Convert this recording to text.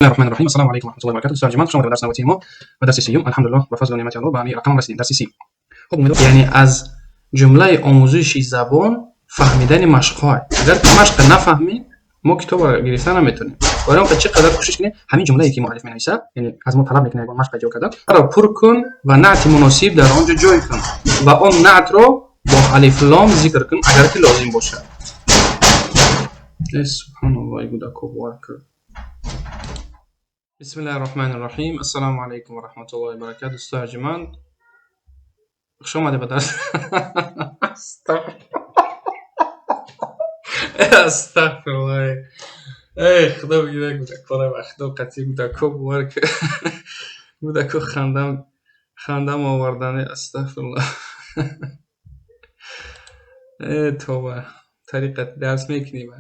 Bismillahir Rohmanir Rohim. Assalomu alaykum va rahmatullohi va barakatuh. Do'stlar, хуш омадед ба дарси навбатии мо ва дарси сеюм. Алҳамдулиллоҳ, ба фазлу неъмати Аллоҳ ба ҳамин рақам расидем. Дарси 30. Хуб, умедворам, яъне аз ҷумлаи омӯзиши забон фаҳмидани машқҳо. Агар машқро нафаҳмем, мо китобро гирифта наметавонем. Барои он чӣ қадар кӯшиш кунем, ҳамин ҷумлае ки муаллиф менависад, яъне аз мо талаб мекунад ягон машқ иҷро кардан, ро пур кун ва наъти муносиб дар он ҷо ҷой кун ва он наътро бо алиф лом зикр кун, агар ки лозим бошад. Э, субҳаналлоҳ, гудако бовар кун. Бисмиллаҳи роҳмани роҳим. Ассалому алайкум ва раҳматуллоҳи ва баракатуҳ. Дӯстони арҷманд, хуш омадед ба дарс. Астағфируллоҳ. Эй, худо бигира гудакора ва худо қатъи гудако бовар кун. Гудако хандам овардани, астағфируллоҳ. Э, тоба. Тариқати дарс мекунӣ ба.